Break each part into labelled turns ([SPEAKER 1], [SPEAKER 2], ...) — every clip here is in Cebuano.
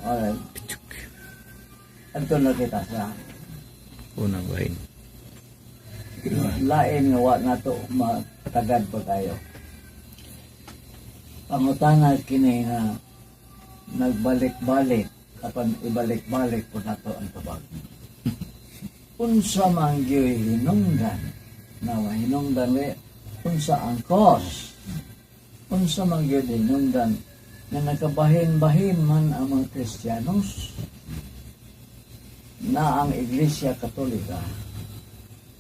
[SPEAKER 1] Alright. Adto na kita sa
[SPEAKER 2] Unang bahin.
[SPEAKER 1] Lain nga wa nato matagad pa tayo. Pangutana kini nga nagbalik-balik apan ibalik-balik po nato ang tubag. Unsa man gyud hinungdan na hinungdan we, unsa ang cause, unsa man gyud hinungdan nga nakabahin-bahin man ang mga Kristiyanos na ang Iglesia Katolika?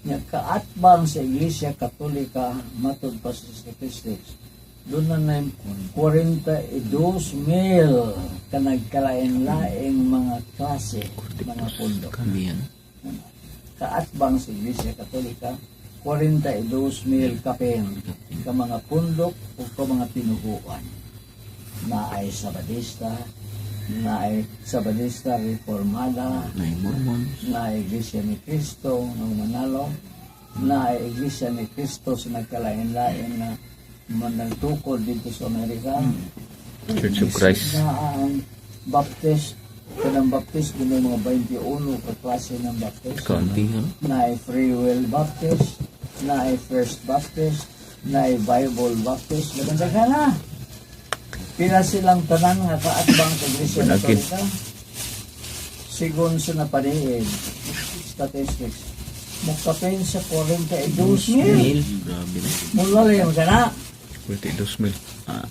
[SPEAKER 1] Nya kaatbang sa Iglesia Katolika, matud pa sa statistics, doon na na 42 mil ka nagkalain-laing mga klase, mga pundo.
[SPEAKER 2] Kamiyan.
[SPEAKER 1] Kaatbang sa Iglesia Katolika, 42 mil kapin ka mga pundok o ka mga tinuhuan na ay Sabadista, na ay Sabadista Reformada,
[SPEAKER 2] Na Mormons.
[SPEAKER 1] Na Iglesia ni Cristo ng Manalo, na Iglesia ni Cristo sa nagkalain-lain na managtukod dito sa Amerika.
[SPEAKER 2] Church of Christ.
[SPEAKER 1] Na ang Baptist, kanang Baptist, din mga 21 ka klase ng Baptist.
[SPEAKER 2] Kaunti, ano?
[SPEAKER 1] Na ay Free Will Baptist, na ay First Baptist, na ay Bible Baptist. Maganda ka na. Pila silang tanan nga kaatbang sa Iglesia
[SPEAKER 2] Again.
[SPEAKER 1] Katolika? Sigon sa napaniid, statistics, mukapin sa 42 mil.
[SPEAKER 2] Mil. Grabe na.
[SPEAKER 1] Mulalim ka na.
[SPEAKER 2] 42 mil. Ah,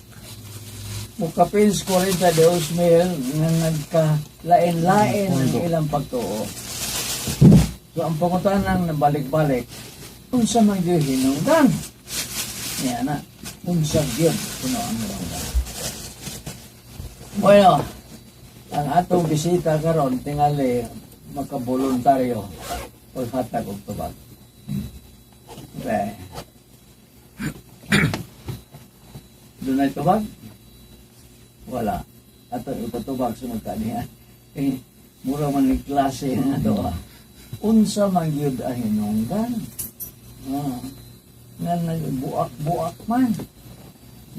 [SPEAKER 1] Mukapin sa 42 mil nga nagkalain-lain ang ilang pagtuo. So ang pangutanang nabalik-balik, unsa man gyud hinungdan? Niya na, unsa gyud kuno ang hinungdan? Bueno, ang atong bisita karon tingali makaboluntaryo paghatag og tubag. Okay. Dunay tubag? Wala. Ato ipatubag sa magkaniya. Eh, mura man ni klase na to. Ah. Unsa man gyud ang hinungdan? Ah, nga nagbuak-buak man.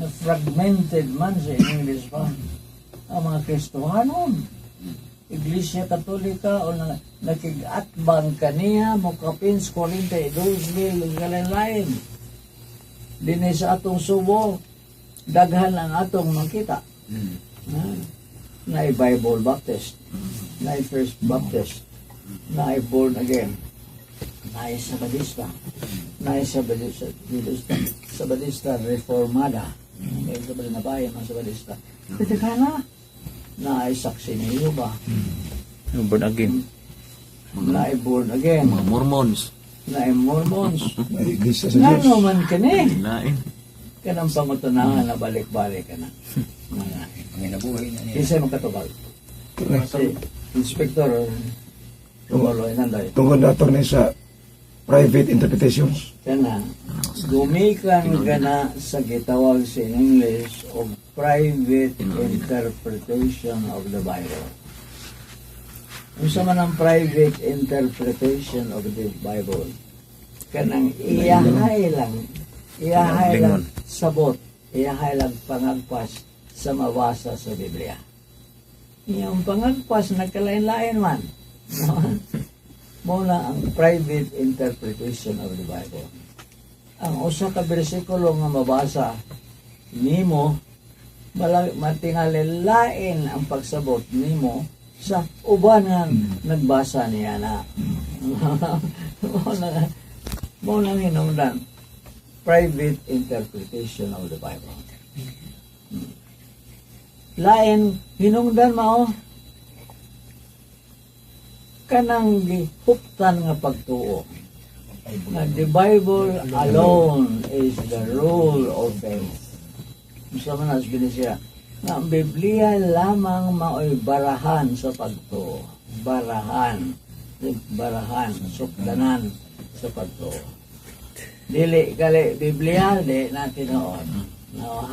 [SPEAKER 1] Na fragmented man sa English pa. Ang mga Kristohanon. Iglesia Katolika o na, nakig-atbang kaniya mokapin sa 42 mil ug lain. Dinhi sa atong Subo, daghan ang atong makita. Na, naay Bible Baptist, naay First Baptist, naay Born Again, naay Sabadista, naay Sabadista, Sabadista, Sabadista Reformada, may Sabadista na bayan ang Sabadista. Pwede ka na, naay Saksi ni Jehovah,
[SPEAKER 2] Born again.
[SPEAKER 1] Naay Born Again,
[SPEAKER 3] Mga Mormons.
[SPEAKER 1] Naay Mormons.
[SPEAKER 4] May iglesia sa Diyos.
[SPEAKER 1] Ngano man kini?
[SPEAKER 3] Lain.
[SPEAKER 1] Kanang pangutunahan na balik-balik ka na. Mga
[SPEAKER 5] Panginabuhi na niya.
[SPEAKER 1] Kinsa makatubag? Si Inspector Romolo Inandoy.
[SPEAKER 4] Tungkol na, attorney, sa private interpretations.
[SPEAKER 1] Kana gumikan kana sa gitawag sa English og private interpretation of the Bible. Unsa man ang private interpretation of the Bible? Kanang iyahay lang sabot, iyahay lang pangagpas sa mabasa sa Biblia. Iyang pangagpas nagkalain-lain man. Mao na ang private interpretation of the Bible. Ang usa ka bersikulo nga mabasa nimo matingali lain ang pagsabot nimo sa uban nga nagbasa niya na. Mao na hinungdan private interpretation of the Bible. Lain hinungdan mao kanang gihuptan nga pagtuo nga the Bible alone is the rule of faith. Unsa man as siya nga ang Biblia lamang mao'y barahan sa pagtuo. Barahan. Barahan, sukdanan sa pagtuo. Dili kali Biblia, di natin noon. No,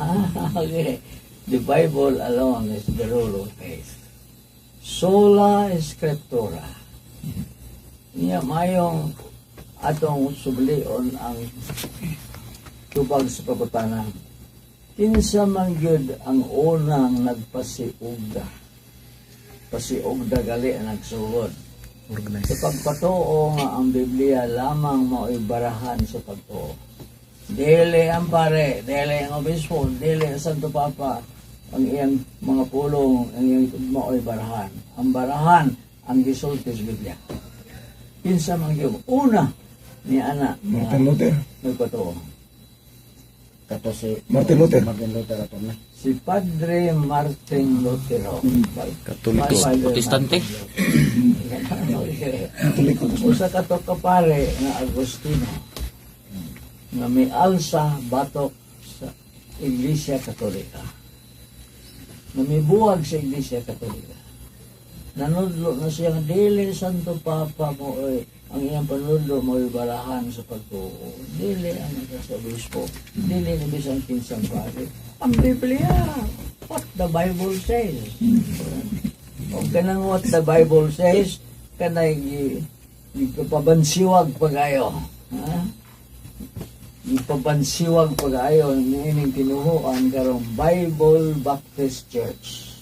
[SPEAKER 1] okay. The Bible alone is the rule of faith. Sola Scriptura. Niya mayong atong sublion ang tubag sa pagutana. Kinsa man gyud ang unang nagpasiuga Pasiog dagali ang nagsugod.
[SPEAKER 2] Organize.
[SPEAKER 1] Sa pagpatuo nga ang Biblia lamang mao'y barahan sa pagtuo. Dili ang pare, dili ang obispo, dili ang Santo Papa, ang iyang mga pulong, ang iyang mao'y barahan. Ang barahan, ang gisulti sa Biblia. Kinsa man gyud una ni ana nga
[SPEAKER 4] Martin Luther.
[SPEAKER 1] nagpatuo?
[SPEAKER 3] Kato si
[SPEAKER 4] Martin Luther.
[SPEAKER 3] Martin Luther ato na.
[SPEAKER 1] Si Padre Martin Lutero.
[SPEAKER 2] Katoliko.
[SPEAKER 1] Padre
[SPEAKER 2] Protestante.
[SPEAKER 1] Martin Lutero.
[SPEAKER 4] Katoliko.
[SPEAKER 1] Usa ka to kapare nga Agustino nga mialsa batok sa Iglesia Katolika. Nga mibuwag sa Iglesia Katolika. Nanudlo na siya nga dili Santo Papa mo oy ang iyang panudlo mo barahan sa pagtuo. Dili ang sa obispo. Dili ni bisan kinsang pare. Ang Biblia, what the Bible says. O kanang what the Bible says, kanay gipabansiwag pagayo. Ha? Gipabansiwag pagayo niining tinuhuan karong Bible Baptist Church.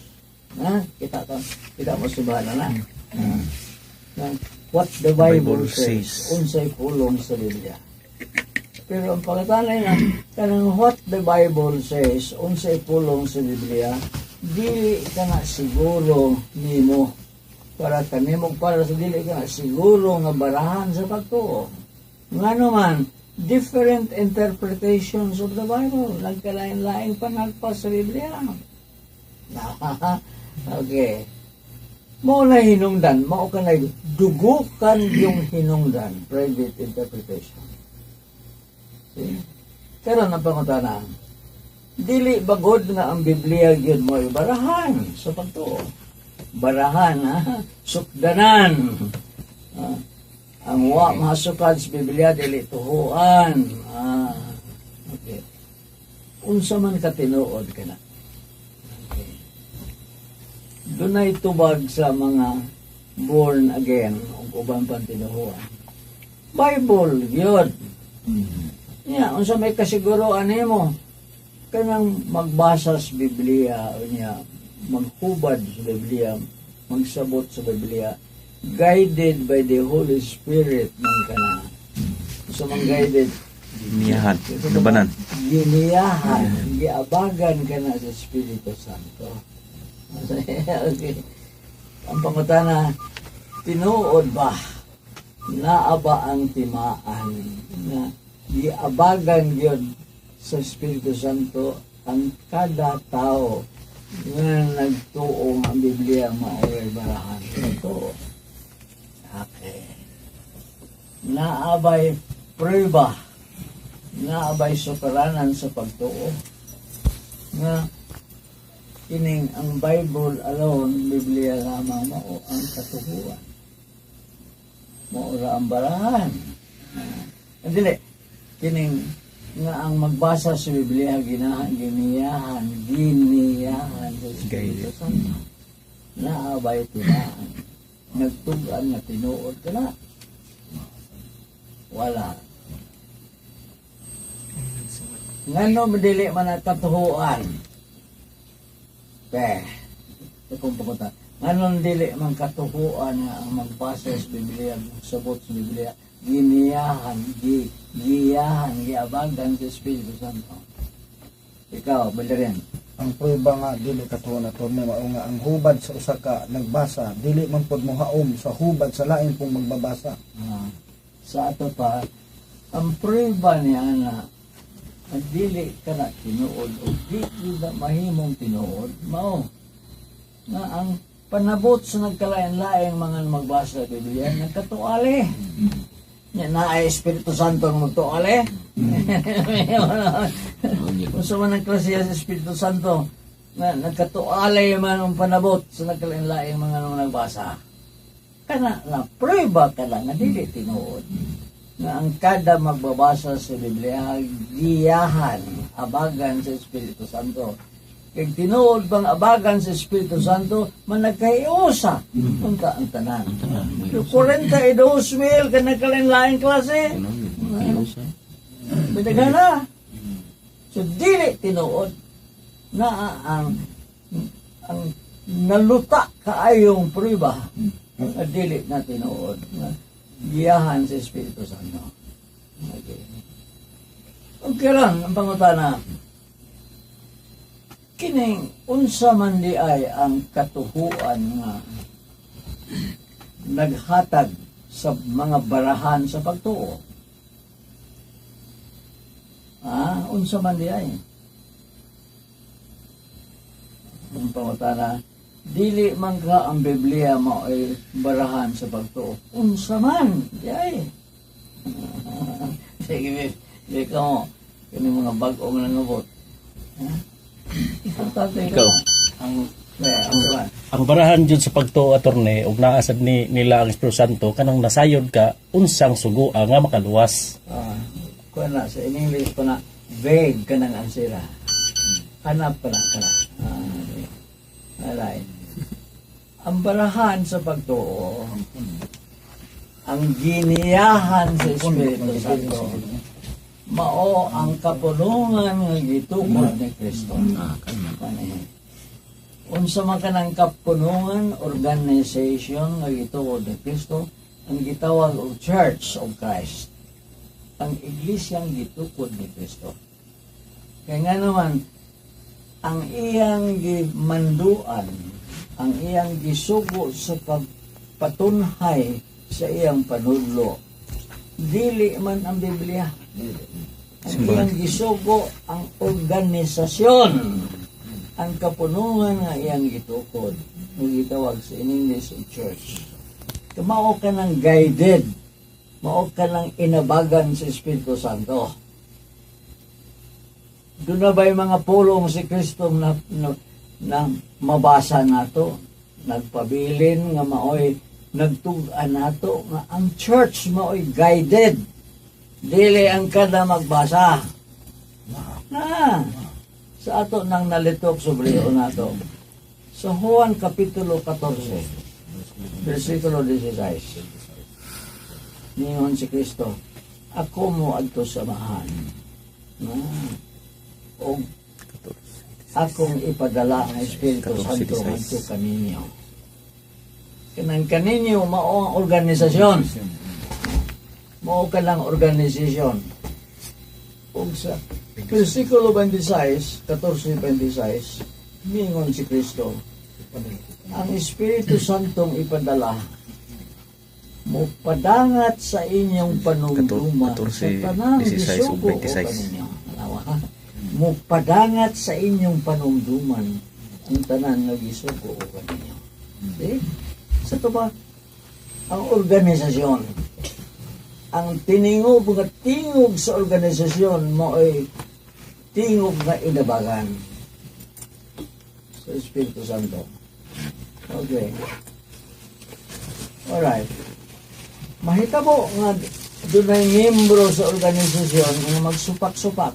[SPEAKER 1] Ha? Kita ka, kita mo subana na. Ha? Na, what the Bible
[SPEAKER 2] Bible
[SPEAKER 1] says,
[SPEAKER 2] says.
[SPEAKER 1] Unsay pulong sa Biblia. Pero ang pangatanay na, kanang what the Bible says, unsay pulong sa Biblia, dili ka na siguro nimo para kanimo, para sa dili ka na siguro nga barahan sa pagtuo. Ngano man, different interpretations of the Bible, nagkalain-laing panagpas sa Biblia. Okay. Mao na hinungdan, mao ka na dugukan yung hinungdan, private interpretation. See? Pero ang pangutana, dili bagod nga ang Biblia gyud mo barahan sa pagtuo? Barahan, ha? Sukdanan. Ha? Ang wa masukad sa Biblia dili tuhuan. Ah, okay. Unsa man ka tinuod kana? Okay. Dunay tubag sa mga born again ug uban pang tinuhuan. Bible gyud. Nya, unsa may kasiguroan nimo? Kanang magbasa sa Biblia, niya, maghubad sa Biblia, magsabot sa Biblia, guided by the Holy Spirit man kana. Unsa man guided?
[SPEAKER 2] Giniyahan. Gabanan.
[SPEAKER 1] Giniyahan, giabagan ka na sa Espiritu Santo. Okay. Ang pangutana, tinuod ba? Naa ba ang timaan na giabagan gyud sa Espiritu Santo ang kada tao nga nagtuo nga ang Biblia maoy barahan? Nagtuo. Okay. Naa bay prueba, naa bay sukaranan sa pagtuo nga kining ang Bible alone, Biblia lamang mao ang katuhuan, mao ra ang barahan? Ah, dili kining nga ang magbasa sa Biblia ginahan, giniyahan, giniyahan sa Espiritu Santo? Naa bay timaan nagtug-an nga tinuod kana? Wala. Ngano dili man ang katuhuan? Pe, akong pakuta. Nganong dili man katuhuan nga ang magbasa sa Biblia, magsabot sa Biblia, giniyahan, giyahan, giabagan sa Espiritu Santo? Ikaw, Balderin.
[SPEAKER 3] Ang prueba nga dili katuon, attorney, mao nga ang hubad sa usa ka nagbasa dili man pod mohaom sa hubad sa lain pong magbabasa.
[SPEAKER 1] Ah, sa ato pa, ang prueba niya na ang dili ka na tinuod o di na mahimong tinuod, mao na ang panabot sa nagkalain-laing mga magbasa sa Biblia, nagkatuali. Nya na ay Espiritu Santo ang magtuali. Unsa man ang klase sa Espiritu Santo na nagkatualay man ang panabot sa nagkalain-laing mga nagbasa? Kana na prueba ka lang nga dili tinuod nga ang kada magbabasa sa Biblia giyahan, abagan sa Espiritu Santo. Kay tinuod bang abagan sa Espiritu Santo man nagkaiusa unta ang tanan? 42 mil ka nagkalain-laing klase. Bitagana. So dili tinuod na ang ang Naluta kaayong prueba nga dili na tinuod nga giyahan sa Espiritu Santo. Okay. Okay lang, ang pangutana, kining unsa man di ay ang katuhuan nga naghatag sa mga barahan sa pagtuo? Ah, unsa man di ay? Ang pangutana, dili man ka ang Biblia mao'y barahan sa pagtuo. Unsa man di ay? Sige, di ka mo. Kini mga bag-ong nangabot. Ha? Importante.
[SPEAKER 2] Ikaw.
[SPEAKER 1] Ang, eh, ang man.
[SPEAKER 5] Ang barahan jud sa pagtuo, attorney, ug naa sad ni nila ang Espiritu Santo, kanang nasayod ka unsang sugoa nga makaluwas.
[SPEAKER 1] Ah, kuha na, sa in English pa na, vague ka ng ansira. Hanap pa na ka na. Ah, okay. Alright. Ang barahan sa pagtuo, ang giniyahan sa Espiritu Santo, mao ang kapulungan nga gitukod ni Kristo. Paano? Unsa man kanang kapunungan, organization nga gitukod ni Kristo, ang gitawag og Church of Christ, ang iglesyang gitukod ni Kristo. Kaya nga naman, ang iyang gimanduan, ang iyang gisugo sa pagpatunhay sa iyang panudlo, dili man ang Biblia. Ang iyang gisugo ang organisasyon, ang kapunungan nga iyang gitukod, nga gitawag sa in English church. Mao ka ng guided, mao ka ng inabagan sa Espiritu Santo. Doon na ba'y mga pulong si Kristo na mabasa nato, nagpabilin nga maoy nagtug-an nato nga ang church maoy guided. Dili ang kada magbasa. Na, sa ato nang nalitok sobriyo nato. Sa Juan Kapitulo 14, versikulo 16. Ningon si Kristo, "Ako mo adto sa Amahan. Na, og akong ipadala ang Espiritu
[SPEAKER 2] 14,
[SPEAKER 1] Santo
[SPEAKER 2] 16.
[SPEAKER 1] ngadto kaninyo." Kanang kaninyo mao ang organisasyon. Mao ka lang organisasyon. Ug sa versikulo 26, 14:26, ningon si Kristo, ang Espiritu Santong ipadala mo padangat sa inyong panumduma sa
[SPEAKER 2] 14,
[SPEAKER 1] tanang
[SPEAKER 2] 16 ug
[SPEAKER 1] gisugo o
[SPEAKER 2] 26.
[SPEAKER 1] kaninyo. Alawa, ha? Mo padangat sa inyong panumduman ang tanan nga gisugo o kaninyo. See? Sa to ba, ang organisasyon, ang tiningog nga tingog sa organisasyon mo ay tingog nga inabagan sa Espiritu Santo. Okay. Alright. Mahitabo nga dunay miyembro sa organisasyon nga magsupak-supak.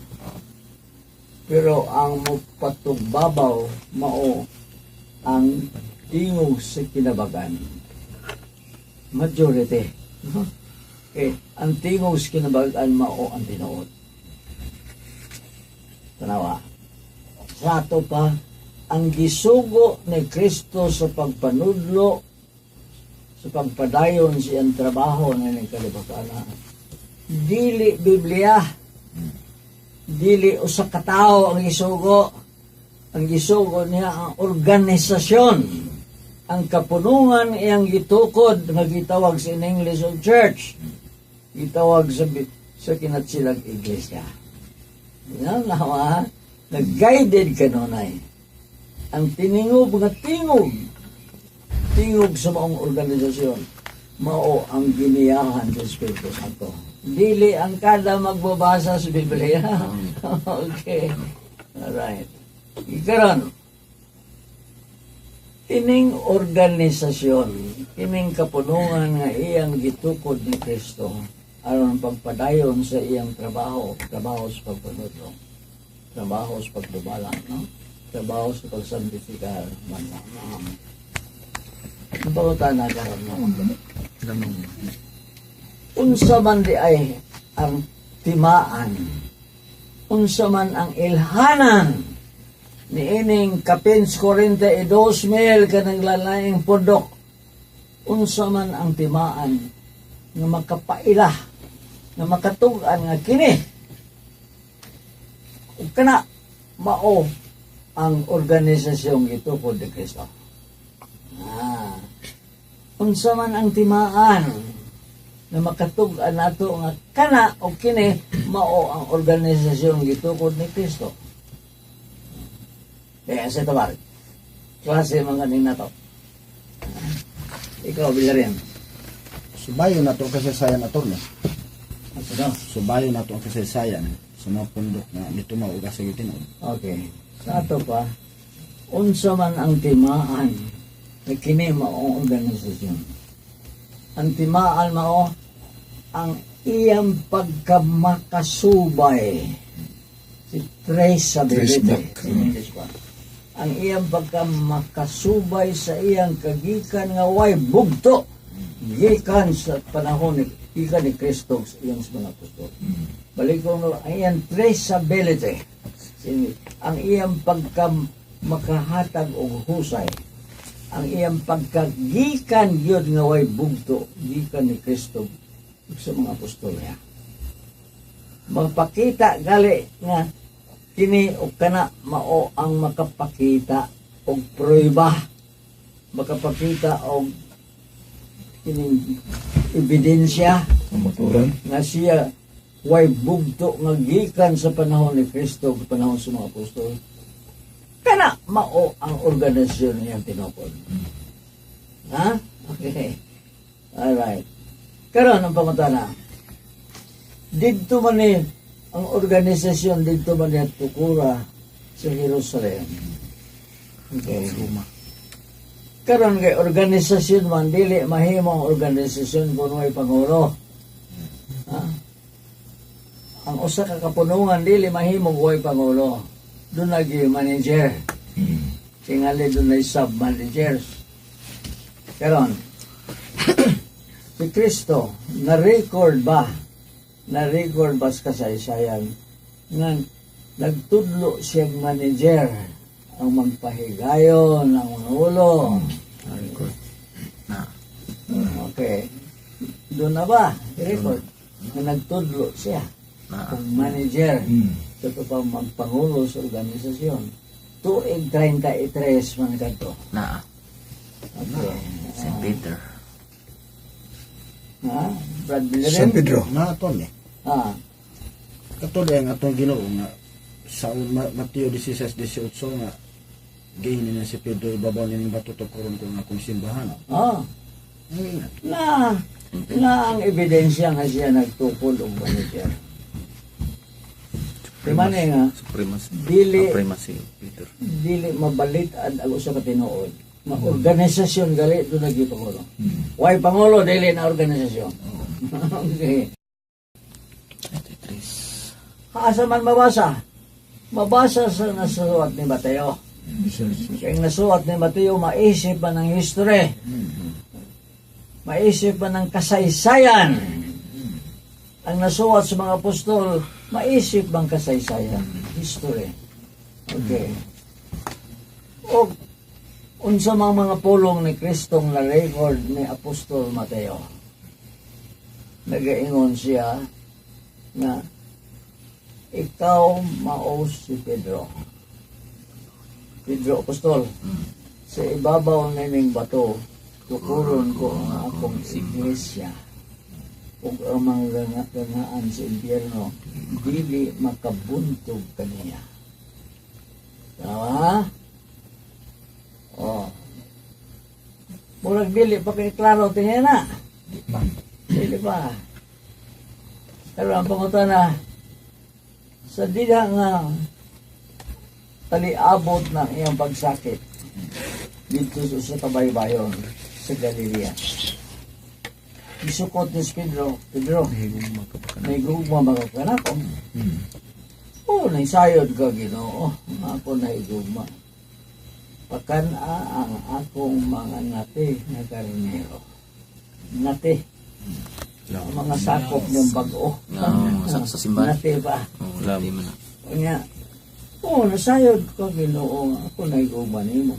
[SPEAKER 1] Pero ang mopatugbabaw mao ang tingog sa kinabagan. Majority. No? Okay. Ang tingog sa kinabagan mao ang tinuod. Tanawa. Sa ato pa, ang gisugo ni Kristo sa pagpanudlo, sa pagpadayon sa iyang trabaho na ning kalibakana, dili Biblia, dili usa ka tawo ang gisugo. Ang gisugo niya ang organisasyon, ang kapunungan iyang gitukod nga gitawag sa in English of church, gitawag sa kinatsilang iglesia. Yan nawa, nag-guided kanunay. Ang tiningog nga tingog, tingog sa maong organisasyon, mao ang giniyahan sa Espiritu Santo. Dili ang kada magbabasa sa Biblia. Okay. Alright. Ikaron, kining organisasyon, kining kapunungan nga iyang gitukod ni Kristo aron pagpadayon sa iyang trabaho, trabaho sa pagpanudlo, trabaho sa pagdubala, no? Trabaho sa pagsantifikar man na. Ang pangutana karon, no? Unsa man di ay ang timaan, unsa man ang ilhanan Niining kapin 42,000 kanang lalaing pundok, unsa man ang timaan nga makapaila, nga makatug-an nga kini ug kana mao ang organisasyong gitukod ni Kristo? Ah. Unsa man ang timaan na makatug-an nato nga kana o kini mao ang organisasyong gitukod ni Kristo? Kaya sa tawag, klase mga ni nato. Ikaw, Villarin.
[SPEAKER 3] Subayon na to ang kasaysayan, attorney.
[SPEAKER 1] Ano?
[SPEAKER 3] Subayon na to ang kasaysayan sa mga pundok na nitumaw og asa gitinuod.
[SPEAKER 1] Okay. Sa ato pa, unsa man ang timaan na kini mao ang organisasyon? Ang timaan mao ang iyang pagkamakasubay. Si traceability.
[SPEAKER 4] Trace back.
[SPEAKER 1] Sa English pa. Ang iyang pagkamakasubay sa iyang kagikan nga way bugto gikan sa panahon ni gikan ni Kristo sa iyang mga apostol. Balik ko nga, ang iyang traceability. Ang iyang pagka makahatag og husay, ang iyang pagkagikan gyud nga way bugto gikan ni Kristo ug sa mga apostol niya. Magpakita gali nga kini og kana mao ang makapakita og prueba, makapakita og kining ebidensya
[SPEAKER 4] Kamaturan.
[SPEAKER 1] nga siya way bugto nga gikan sa panahon ni Kristo ug panahon sa mga apostol, kana mao ang organisasyon niyang tinukod. Ha? Okay. Alright. Karon ang pangutana. Didto man ni ang organisasyon, didto man ni tukura sa Jerusalem. Okay.
[SPEAKER 2] Roma.
[SPEAKER 1] Karon kay organisasyon man, dili mahimo ang organisasyon kung may pangulo. Ha? Ang usa ka kapunungan dili mahimo kung way pangulo. Duna gyud manager. Tingali dunay sub-managers. Karon, si Kristo, na-record ba? Na-record ba sa kasaysayan nga nagtudlo siyang manager ang magpahigayon ang ulo?
[SPEAKER 2] Na-record. Na.
[SPEAKER 1] Okay. Doon na ba? I-record. Na nagtudlo siya.
[SPEAKER 2] Na.
[SPEAKER 1] Kung manager. Ito pa magpangulo sa organisasyon. Tuig 33 man kadto.
[SPEAKER 2] Na.
[SPEAKER 1] Okay.
[SPEAKER 2] St. Peter.
[SPEAKER 1] Ha? Brad Villarin?
[SPEAKER 4] San Pedro.
[SPEAKER 3] Na, attorney.
[SPEAKER 1] Ah.
[SPEAKER 3] Katuloy ang atong Ginoo nga sa Mateo 16:18 nga giingnan niya si Pedro, "Ibabaw nining bato tukuron ko ang akong simbahan."
[SPEAKER 1] Ah.
[SPEAKER 3] Ang ingat.
[SPEAKER 1] Na na ang ebidensya nga siya nagtukod og manager. Di man eh nga
[SPEAKER 2] Supremacy.
[SPEAKER 1] Dili
[SPEAKER 2] Supremacy of Peter.
[SPEAKER 1] Dili mabalit-an ang usa ka tinuod. Ma organisasyon gali duna gyud pangulo. Way pangulo, dili na organisasyon. Okay.
[SPEAKER 2] 33.
[SPEAKER 1] Asa man mabasa? Mabasa sa nasuwat ni Mateo. Kaya ang nasuwat ni Mateo, maisip pa ng history. Maisip pa ng kasaysayan. Ang nasuwat sa mga apostol, maisip bang kasaysayan? History. Okay. O unsa mga pulong ni Kristong na record ni Apostol Mateo? Nagaingon siya nga ikaw mao si Pedro. Pedro Apostol. Sa ibabaw nining bato, tukuron ko ang akong iglesia. Ug ang mga gangaan sa impyerno, dili makabuntog kaniya. Tama? Oh. Murag dili pa kay klaro tingin na. Dili pa. Pero ang pangutana, sa diha nga taliabot ng iyang pagsakit dito sa usa ka baybayon sa Galilea. Isukot ni Pedro, "Pedro, nahigugma ba ka kanako?" "Oh, nahisayod ka, Ginoo. Ako nahigugma." "Pakan-a ang akong mga nati nga karnero." Nati. Ang mga sakop ng bag-o.
[SPEAKER 2] Oo, sa simbahan.
[SPEAKER 1] Nati ba?
[SPEAKER 2] Oh, lami man na.
[SPEAKER 1] Unya, Oo, nasayod ka Ginoo nga ako nahigugma nimo.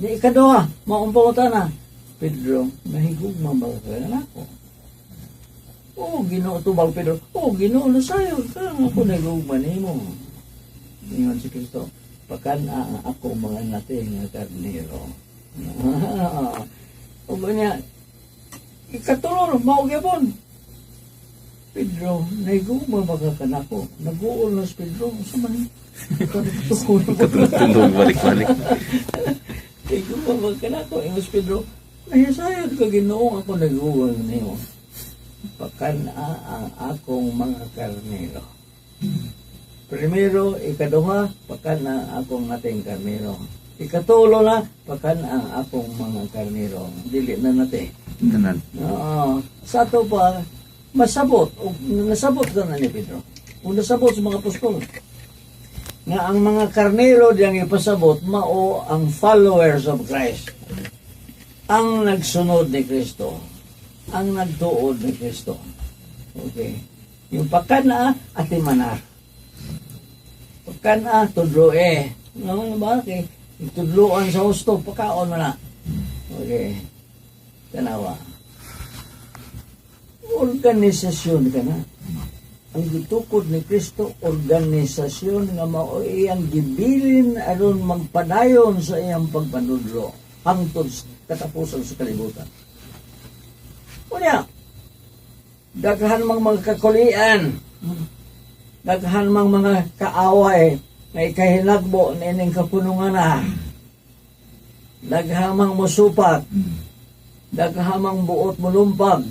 [SPEAKER 1] Ni ikaduha, maong pangutana. Pedro, nahigugma ba ka nako? Oo, Ginoo, tubag Pedro. Oo, Ginoo, nasayod ka nga ako nahigugma nimo. Ingon si Kristo, pakan ang ako mga nati nga karnero. O niya, ikatulo, mao gyapon. Pedro, nahigugma ba ka kanako? Nag-uol na si Pedro. Sa man?
[SPEAKER 2] Tulog balik-balik.
[SPEAKER 1] Nahigugma ba ka kanako? Ingon si Pedro, nahisayod ka Ginoo ako nahigugma nimo. Pakan-a ang akong mga karnero. Primero, ikaduha, pakan-a ang akong nating karnero. Ikatulo na, pakan-a ang akong mga karnero. Dili na nati.
[SPEAKER 2] Tanan.
[SPEAKER 1] Oo. Sa ato pa, masabot, o nasabot ka na ni Pedro. O nasabot sa mga apostol. Nga ang mga karnero diyang ipasabot, mao ang followers of Christ. Ang nagsunod ni Kristo. Ang nagtuod ni Kristo. Okay. Yung pakan-a, atimanar. Pakan-a, tudlo eh. No, ba? Okay. Tudloan sa husto, pakaon mo na. Okay. Tanawa. Organisasyon ka na. Ang gitukod ni Kristo, organisasyon nga mao iyang gibilin aron magpadayon sa iyang pagpanudlo hangtod sa katapusan sa kalibutan. Unya, daghan mang mga kakulian, daghan mang mga kaaway na ikahinagbo niining kapunungan na. Daghan mang musupak, daghan mang buot mulumpag.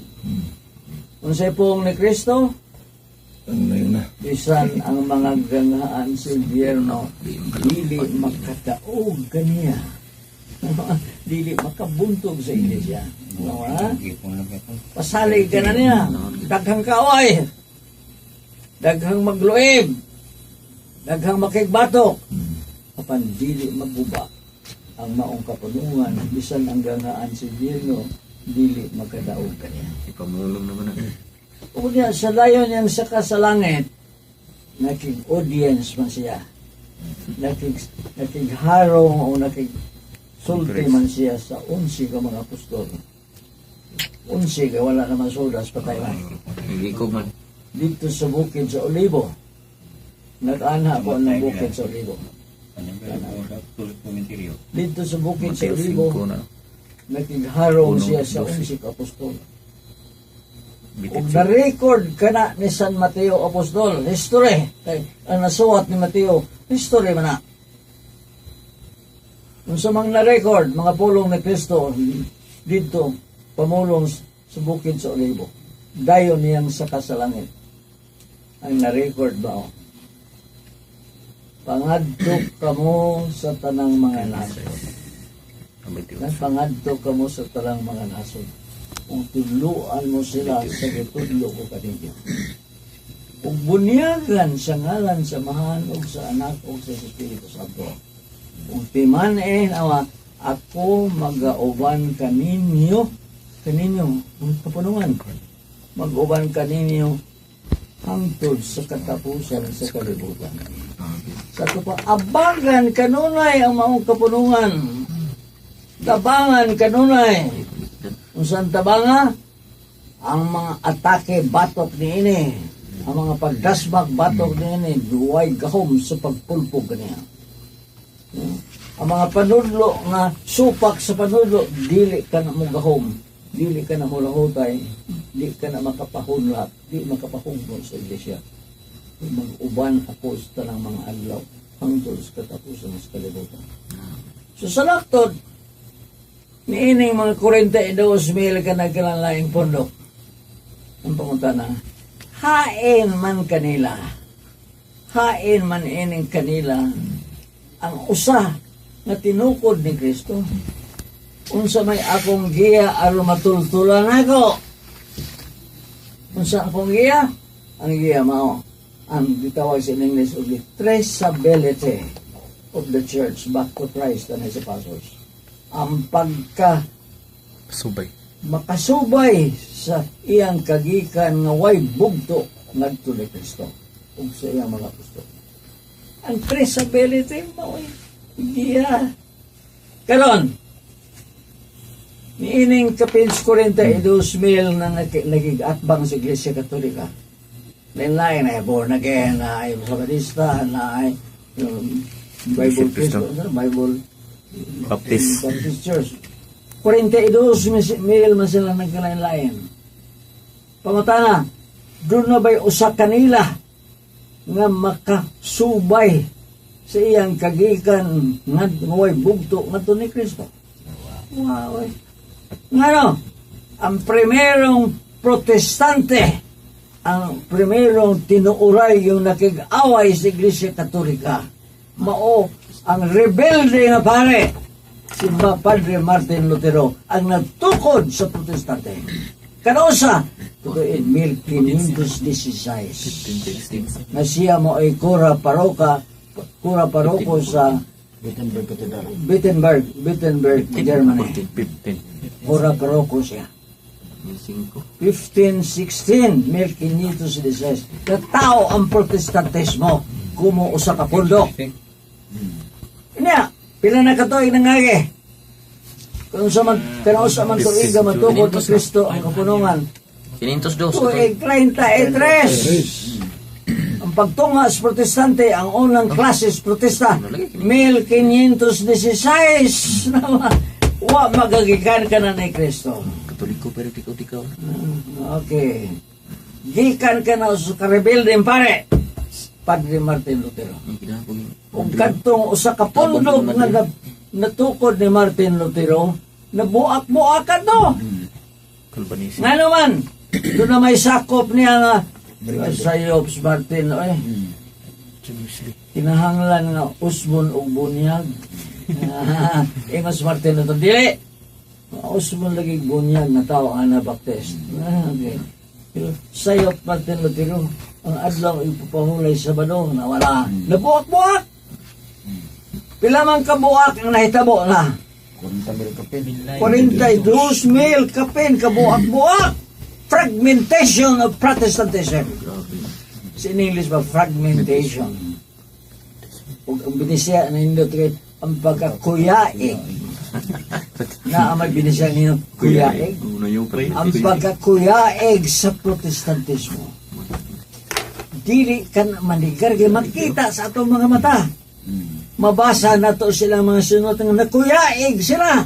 [SPEAKER 1] Unsay puong ni Kristo?
[SPEAKER 4] Ang layo na.
[SPEAKER 1] Bisan ang mga ganghaan sa impyerno, dili makadaog kaniya. Dili makabuntog sa iglesia. No, ha? Pasalig ka na niya. Daghang kaaway. Daghang magluib. Daghang makigbatok. Apan dili maguba ang maong kapunungan bisan ang ganghaan sa impyerno, dili makadaog kaniya.
[SPEAKER 2] Ipamulong naman na.
[SPEAKER 1] Unya, sa dayon niyang saka sa langit, nakig-audience man siya. Nakigharong o nakig-sulti man siya sa 11 ka mga apostol. 11 ka, wala naman soldas, patay man.
[SPEAKER 2] Nagikog man.
[SPEAKER 1] Dito sa bukid sa Olibo, nag-anha po ng bukid sa Olibo. Dito sa bukid sa
[SPEAKER 2] Mateo
[SPEAKER 1] Olibo,
[SPEAKER 2] 5 na.
[SPEAKER 1] nakigharong
[SPEAKER 2] Uno,
[SPEAKER 1] siya sa
[SPEAKER 2] 12.
[SPEAKER 1] 11 ka apostol.
[SPEAKER 2] Bitit
[SPEAKER 1] Ug na-record ka na ni San Mateo Apostol, history. Kay ang nasuwat ni Mateo, history man na. Unsa mang na-record, mga pulong ni Kristo dito, pamulong sa bukid sa Olibo. Dayon niyang saka sa langit. Ang na-record ba? Oh? Pangadto kamo sa tanang mga nasod. Pangadto kamo sa tanang mga nasod. Kung tudluan mo sila sa gitudlo ko kaninyo. Ug bunyagan sa ngalan sa Amahan ug sa Anak ug sa Espiritu Santo. Ug timan-e nawa ako magauban kaninyo kaninyo ang kapunungan. Mag-uban kaninyo hangtod sa katapusan sa kalibutan. Sa ato pa, abangan kanunay ang maong kapunungan. Tabangan kanunay. Unsan tabanga? Ang mga atake batok niini, ang mga pagdasbag batok niini, duway gahom sa pagpulpog kaniya. Ang mga panudlo nga supak sa panudlo, dili ka na mo gahom, dili ka na mo lahutay, di ka na makapahunlat, di makapahugno sa iglesia. Mag-uban ako sa tanang mga adlaw hangtod sa katapusan sa kalibutan. So sa laktod, niining mga 42,000 ka nagkalanlaing pundok. Ang pangutana, hain man kanila, hain man ining kanila, ang usa nga tinukod ni Kristo. Unsa may akong giya aron matultulan ako. Unsa akong giya? Ang giya mao ang gitawag sa English og the traceability of the church back to Christ and His apostles. Ang pagka
[SPEAKER 2] Subay.
[SPEAKER 1] Makasubay sa iyang kagikan nga way bugto ngadto ni Kristo ug sa iyang mga apostol. Ang traceability mo giya. Karon, niining kapins 42,000 na nagig-atbang sa Iglesia Katolika. Lain-lain na born again, na ay Sabatista, na ay Bible
[SPEAKER 2] Kristo.
[SPEAKER 1] Christian, Bible
[SPEAKER 2] Baptist.
[SPEAKER 1] Baptist Church. 42,000 man sila nagkalain-lain. Pangutana, doon na ba'y usa kanila nga makasubay sa iyang kagikan nga way bugto ngadto ni Kristo? Wow. Eh. Ngano, ang primerong protestante, ang primerong tinuuray yung nakig-away sa Iglesia Katolika, mao ang rebelde nga pare, si Padre Martin Lutero, ang nagtukod sa protestante. Kanausa, tutuin, 1516 na siya mo ay kura paroko sa
[SPEAKER 3] Wittenberg Cathedral.
[SPEAKER 1] Wittenberg, Wittenberg, Germany.
[SPEAKER 2] 15.
[SPEAKER 1] Kura paroko siya.
[SPEAKER 2] 5.
[SPEAKER 1] 1516, 1516. Katao ang protestantismo kumo usa ka pundok. Nya, pila na katuig nangagi? Kung sa man kanausa man tuig nga matukod ni Kristo ang kapunungan.
[SPEAKER 2] 502.
[SPEAKER 1] Tuig 33. Ang pagtunga sa protestante, ang unang klases protesta, 1516. Wa magagikan ka na ni Kristo.
[SPEAKER 2] Katoliko pero tikaw-tikaw.
[SPEAKER 1] Okay. Gikan ka na sa karebelde pare. Padre Martin Lutero.
[SPEAKER 2] Ang ginahapon.
[SPEAKER 1] Ug kadtong usa ka pundok nga natukod ni Martin Lutero, nabuak-buakan to.
[SPEAKER 2] Kalbanisi.
[SPEAKER 1] Nga naman, doon na may sakop niya nga sayop si Martin, oy. Kinahanglan nga usbon og bunyag. Ingos Martin Lutero, dili. Usbon lagi bunyag na tao ang Anabaptist. Okay. Pero sayop Martin Lutero, ang adlaw ipapahulay sa badong nawala. Nabuak-buak. Pila man kabuak ang nahitabo na?
[SPEAKER 3] 40,000 kapin.
[SPEAKER 1] 42,000 kapin kabuak-buak. Fragmentation of Protestantism.
[SPEAKER 2] Grabe.
[SPEAKER 1] Sa in English ba, fragmentation. Ug ang binisaya na nindot kay ang pagkakuyaig. Na ang may binisaya ninyo, kuyaig.
[SPEAKER 2] Una yung pre.
[SPEAKER 1] Ang pagkakuyaig sa Protestantismo. Dili ka na manigar kay makita sa atong mga mata. Mabasa na to silang mga sunod nga nakuyaig sila.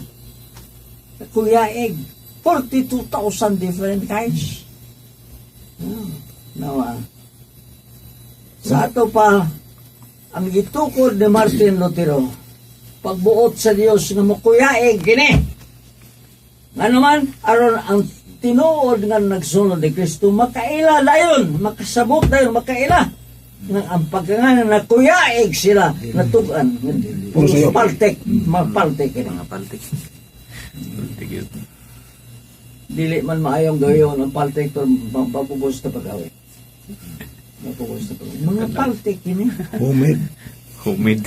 [SPEAKER 1] Nakuyaig. 42,000 different kinds. Nawa. Sa ato pa, ang gitukod ni Martin Lutero, pagbuot sa Dios nga makuyaig gini. Nga naman, aron ang tinuod nga nagsunod ni Kristo, makaila dayon, makasabot dayon, makaila. Nga ang pagkangan nakuyaig sila, natugan.
[SPEAKER 4] Puro sayo.
[SPEAKER 1] Paltek, mapaltek kini.
[SPEAKER 2] Mga paltik. Paltik yun.
[SPEAKER 1] Dili man maayong gayon ang paltek pero mapubos na pag-awit. Mapubos na pag-awit. Mga paltek kini.
[SPEAKER 4] Homemade.
[SPEAKER 2] Homemade.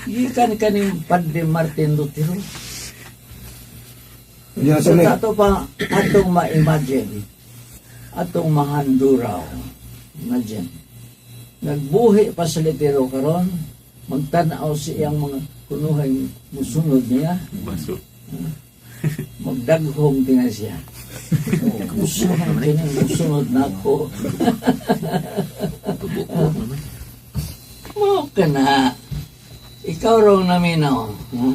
[SPEAKER 1] Gikan kaning Padre Martin Lutero.
[SPEAKER 4] Hindi na
[SPEAKER 1] Sa
[SPEAKER 4] tunay.
[SPEAKER 1] ato pa atong ma-imagine, atong mahanduraw. Imagine. Nagbuhi pa sa Lutero karon, magtan-aw sa iyang mga kunuhay musunod niya,
[SPEAKER 2] Baso.
[SPEAKER 1] magdaghong tinga siya. Musunod kini, musunod na ako.
[SPEAKER 2] Tubok-buk naman.
[SPEAKER 1] Mo ka na. Ikaw raw naminaw. Ha?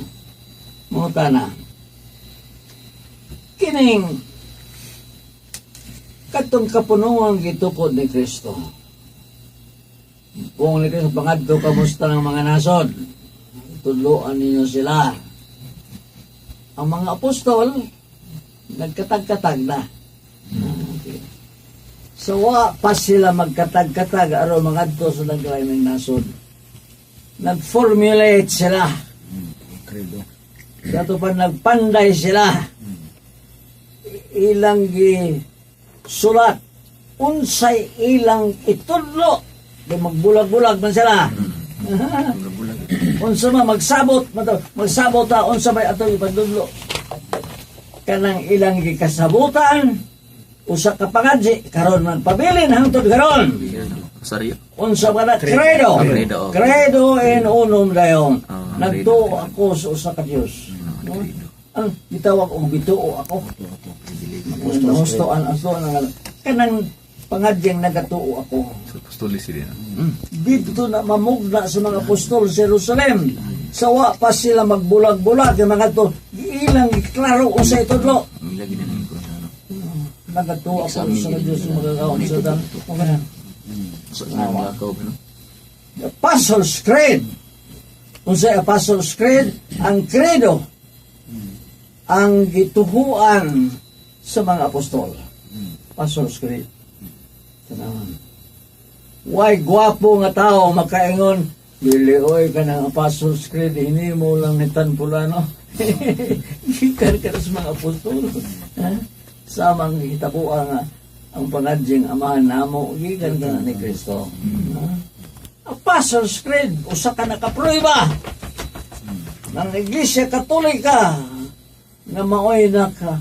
[SPEAKER 1] Muta na. Kining katong kapunungan gitukod ni Kristo. Kung ni Kristo pangadto kamusta ng mga nasod. Tudloan ninyo sila. Ang mga apostol nagkatag-katag na. Okay. So wa pa sila magkatag-katag aron mangadto sa naglain ng nasod. Nag-formulate sila.
[SPEAKER 3] Credo.
[SPEAKER 1] Sa ato pa nagpanday sila. Ilang gi sulat unsay ilang itudlo di magbulag-bulag man sila.
[SPEAKER 2] Bulag-bulag.
[SPEAKER 1] Unsa man magsabot magsabot ta unsa may atong ipadudlo. Kanang ilang gikasabutan usa ka pangadji karon man pabilin hangtod karon.
[SPEAKER 2] Yan. Rosario.
[SPEAKER 1] Unsa ba na? Credo.
[SPEAKER 2] Ah, credo, oh.
[SPEAKER 1] Credo in unum Deum.
[SPEAKER 2] Ah,
[SPEAKER 1] Nagtuo
[SPEAKER 2] credo.
[SPEAKER 1] ako sa usa ka Dios.
[SPEAKER 2] Ah,
[SPEAKER 1] No?
[SPEAKER 2] credo.
[SPEAKER 1] Ang gitawag og gituo ako.
[SPEAKER 3] Apostles'
[SPEAKER 1] Gusto ang aso ang kanang pangadyang nagatuo ako.
[SPEAKER 2] So, apostolis sila.
[SPEAKER 1] Dito na mamugna sa mga apostol sa Jerusalem. Sawa pa sila magbulag-bulag yung mga to. Ilang klaro unsa itudlo.
[SPEAKER 2] Ang lagi na nang ko ano.
[SPEAKER 1] Nagatuo ako
[SPEAKER 2] Examine
[SPEAKER 1] sa
[SPEAKER 2] din
[SPEAKER 1] Dios
[SPEAKER 2] nila.
[SPEAKER 1] magagawa sa dan. Okay.
[SPEAKER 2] So, nang lakaw ba, no?
[SPEAKER 1] The Apostles' Creed. Unsay Apostles' Creed? Ang credo ang gituhuan sa mga apostol. Apostles' Creed. Tanawan. Why gwapo nga tao makaingon, dili oy kanang Apostles' Creed hinimo lang ni Tan Pulano. Gikan ka na sa mga apostol. Ha? Samang hitabuan nga ang pangadyeng amahan namo gikan ka na ni Kristo. Ha? Apostles' Creed, usa ka nakaprueba ng Iglesia Katolika nga maoy naka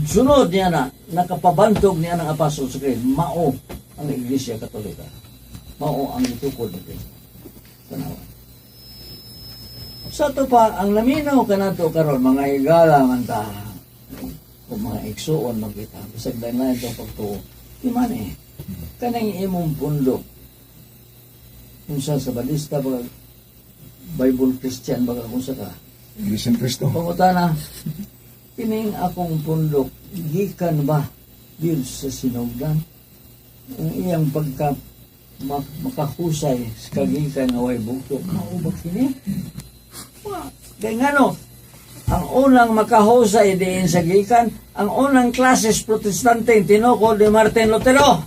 [SPEAKER 1] sunod niya na nakapabantog niya ng Apostles' Creed, mao ang Iglesia Katolika, mao ang itukod ni Kristo. Tanawa sa to pa ang naminaw kanato karon, mga higala man ta o mga igsuon man kita, bisag lain to pagtuo, di man eh kanang imong pundok, unsa sa Badista ba, Bible Christian ba, kung sa ka.
[SPEAKER 4] Iglesia ni Cristo.
[SPEAKER 1] Pangutana, kining akong pundok, gikan ba dito sa sinugdan? Ang iyang pagka makahusay sa kagikan nga way buktok, mao ba kini? Wa. Kay ngano, ang unang makahusay diin sa gikan, ang unang klases Protestante tinukod ni Martin Lutero.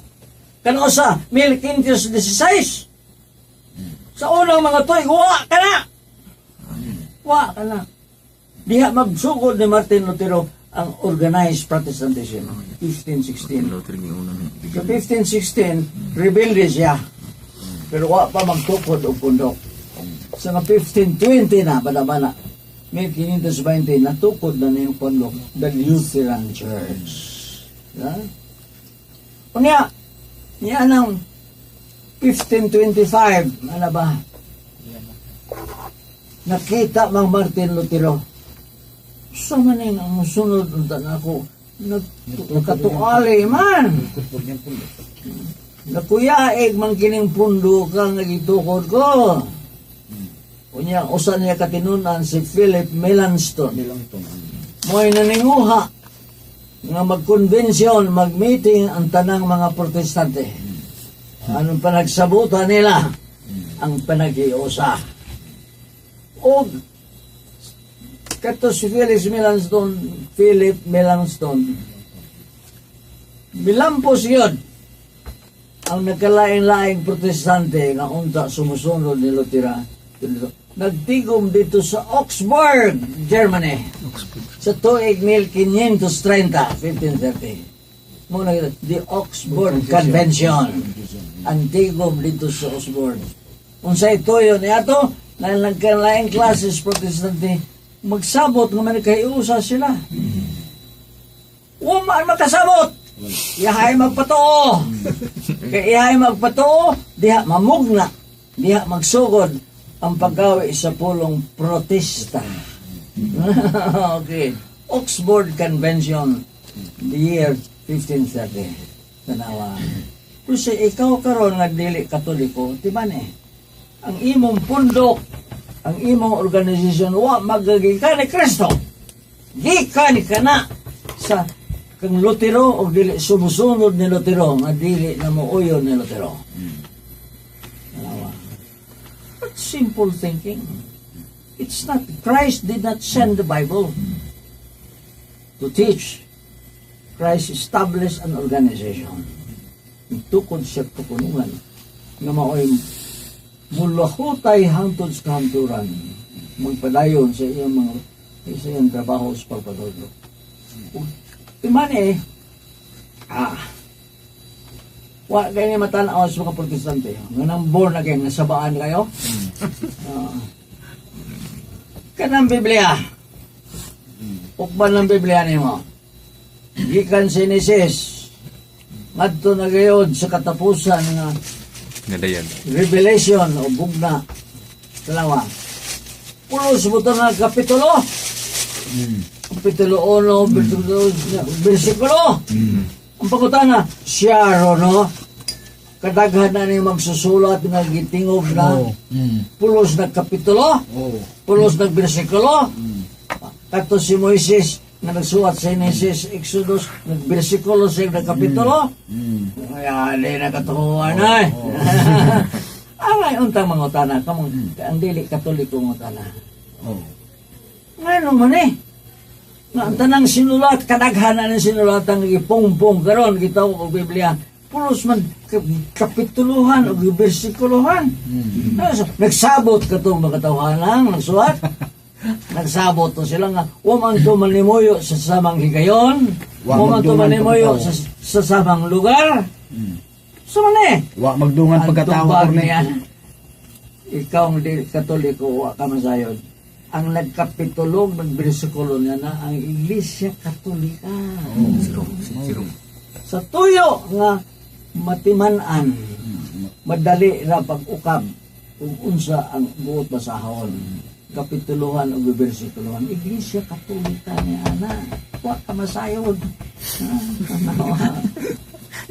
[SPEAKER 1] Kanosa, 1516. Sa unang mga tuig, wa ka na! Wa ka na. Diha magsugod ni Martin Lutero ang organized Protestantism. 1516.
[SPEAKER 2] Luther yung unang
[SPEAKER 1] Sa 1516, rebelde siya. Pero wa pa magtukod og pundok. Sa nga 1520 na, bana-bana, 1520, natukod na na yung pundok, the Lutheran Church. Ha? Unya, niya nang 1525, ano ba? Nakita mang Martin Lutero. Sa man ang musunod unta na ako, nakatuali man.
[SPEAKER 3] Tukod niyang pundok.
[SPEAKER 1] Nakuyaig man kining pundo ka nga gitukod ko. Unya, usa niya katinunan si Philip Melanchthon.
[SPEAKER 3] Nilang itong ang
[SPEAKER 1] Mo'y naninguha nga magkonbensyon, mag-meeting ang tanang mga Protestante. Anong panagsabutan nila? Ang panag-iusa. O kato si Felix Melanchthon, Philip Melanchthon, milampos yun ang nagkalain-laing Protestante nga unta sumusunod ni Lutera. Nagtigom dito sa Augsburg, Germany. Sa tuig 1530, 1530. Muna kita, the Augsburg Convention. Ang tigom dito sa Augsburg. Unsay tuyo niya to, na nagkalaing classes Protestante, magsabot nga man kay usa sila. Wa man makasabot. Iyahay magpatuo. Kay iyahay magpatuo, diha mamugna, diha magsugod ang paggawi sa pulong protesta. Okay. Oxford Convention, the year 1530. Tanawa. Kasi ikaw karon nga dili Katoliko, di ba eh? Ang imong pundok, ang imong organisasyon, wa magagikan ni Kristo. Gikan ka na sa kang Lutero o dili sumusunod ni Lutero nga dili na muuyon ni Lutero. Tanawa. But simple thinking. It's not, Christ did not send the Bible to teach. Christ established an organization. Tukod siya tukunungan nga mao'y mulahutay hangtod sa kahangturan, magpadayon sa iyang trabaho sa pagpatudlo. Ug timan eh, wa kay ni matan-aw sa mga Protestante. Nga nang born again, nga sabaan kayo. Ah. Kanang Biblia. Ukban ng Biblia nimo. Gikan sa Genesis ngadto na gayod sa katapusan nga
[SPEAKER 2] Nadayan.
[SPEAKER 1] Revelation o bugna. Tanawa. Pulos mo ito nga kapitulo. Kapitulo 1, bersikulo, bersikulo. Ang pangutana, siya ro, no? Kadaghan na ni magsusulat nga gitingog na
[SPEAKER 3] Oo.
[SPEAKER 1] pulos na kapitulo,
[SPEAKER 3] Oo.
[SPEAKER 1] pulos na bersikulo. Kato si Moises nga nagsuwat sa Genesis, Exodus, nagbersikulo sa na kapitulo. Ay, di na katuhuan ay. Angay untang mangutana kamong ang dili Katoliko ngutana.
[SPEAKER 3] Oo.
[SPEAKER 1] Ngano man eh? Nga ang tanang sinulat, kadaghan na ng sinulat ang gipongpong karon gitawag og Biblia. Pulos man kapituluhan o bersikuluhan. Ah, so, nagsabot katong mga tawhanang nagsuwat. Nagsabot to sila nga wa man to manimuyo sa samang higayon,
[SPEAKER 3] Wa
[SPEAKER 1] wa man to
[SPEAKER 3] magdungan
[SPEAKER 1] manimuyo
[SPEAKER 3] pagkatao.
[SPEAKER 1] sa samang lugar. So man eh.
[SPEAKER 3] Wa magdungan
[SPEAKER 1] Ang
[SPEAKER 3] pagkatao
[SPEAKER 1] tubag
[SPEAKER 3] attorney.
[SPEAKER 1] niya, ikaw ang di Katoliko, wa ka masayon. Ang nagkapitulog, nagbersikulo niya na ang Iglesia Katolika.
[SPEAKER 2] Sirong. Sirong.
[SPEAKER 1] Sa tuyo nga matiman-an, madali ra pag-ukab kung unsa ang buot basahon. Kapituluhan o bersikulohan. Iglesia Katolika niya ana. Wa ka masayod. Ah,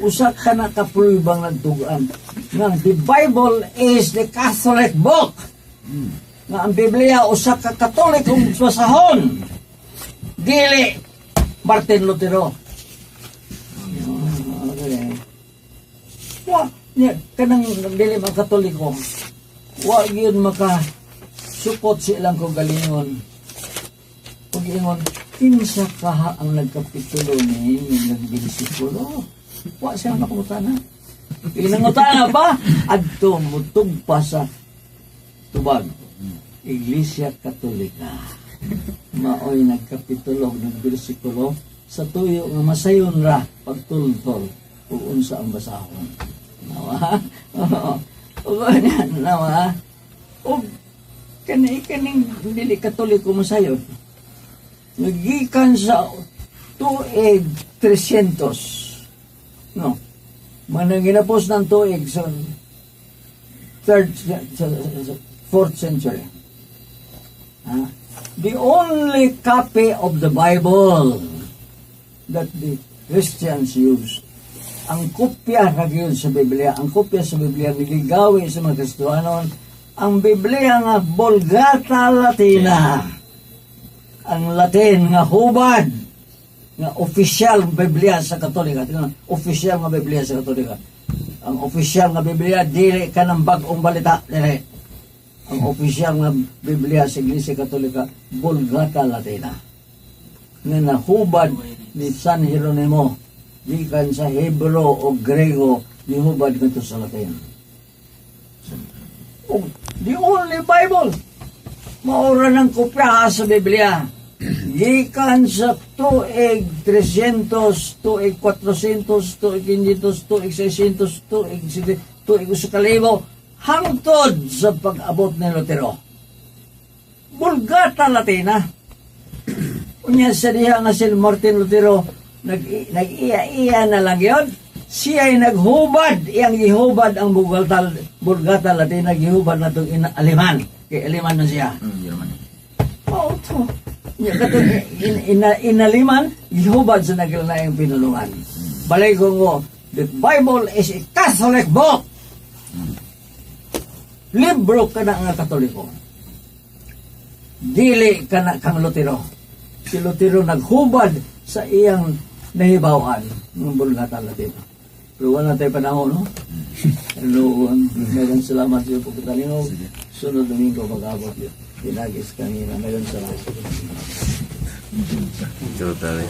[SPEAKER 1] usa ka na kapruibang nagtugaan nga the Bible is the Catholic book. Nga ang Biblia usa ka Katolikong basahon. Dili Martin Lutero. Ah, okay. Wa niya kanang dili man Katoliko. Wa gyud maka supot sa ilang kaugalingon. Pag ingon, kinsa kaha ang nagkapitulo ni nga nagbersikulo? Wa siya nakangutana. Inangutana pa adto mutug pa sa tubag. Iglesia Katolika. Maoy nagkapitulog nagbersikulo sa tuyo nga masayon ra pagtultol ug unsa ang basahon. Nawa? Ug nawa? Ug kani kaning dili Katoliko masayon. Nagikan sa tuig 300. No. Manang ginapos ng tuig sa third sa fourth century. Ah, the only copy of the Bible that the Christians used. Ang kopya ra gyud sa Biblia, ang kopya sa Biblia gigawi sa mga Kristohanon, ang Biblia nga Vulgata Latina. Ang Latin nga hubad nga opisyal Biblia sa Katolika. Tingnan, opisyal nga Biblia sa Katolika. Ang opisyal nga Biblia dili ka ng Bagong Balita, dili. Ang opisyal nga Biblia sa Iglesia Katolika, Vulgata Latina. Nga nahubad ni San Jeronimo gikan sa Hebro o Grego nihubad ngadto sa Latin. Oh, the only Bible maura ng kopya sa Biblia. Gikan sa tuig 300, tuig 400, tuig 500, tuig 600, tuig 700, tuig 1000, hangtod sa pag-abot ni Lutero. Vulgata Latina. Unya sa diha nga si Martin Lutero, nag-iya-iya na lang yun. Siya ay naghubad, iyang gihubad ang Vulgata Latina, gihubad na itong Aleman. Kay Aleman na siya.
[SPEAKER 2] German.
[SPEAKER 1] Oo, to. Nya katong inaliman, gihubad sa naglaing pinulungan. Balay ko ngo, the Bible is a Catholic book. Libro ka na nga Katoliko. Dili ka na kang Lutero. Si Lutero naghubad sa iyang nahibawan ng Vulgata Latina. Pero wala tayo panahon, no? Pero meron salamat sa iyo pagkatalingog. Sunod Domingo mag-abot yun. Pinagis kanina. Meron salamat.
[SPEAKER 2] Total.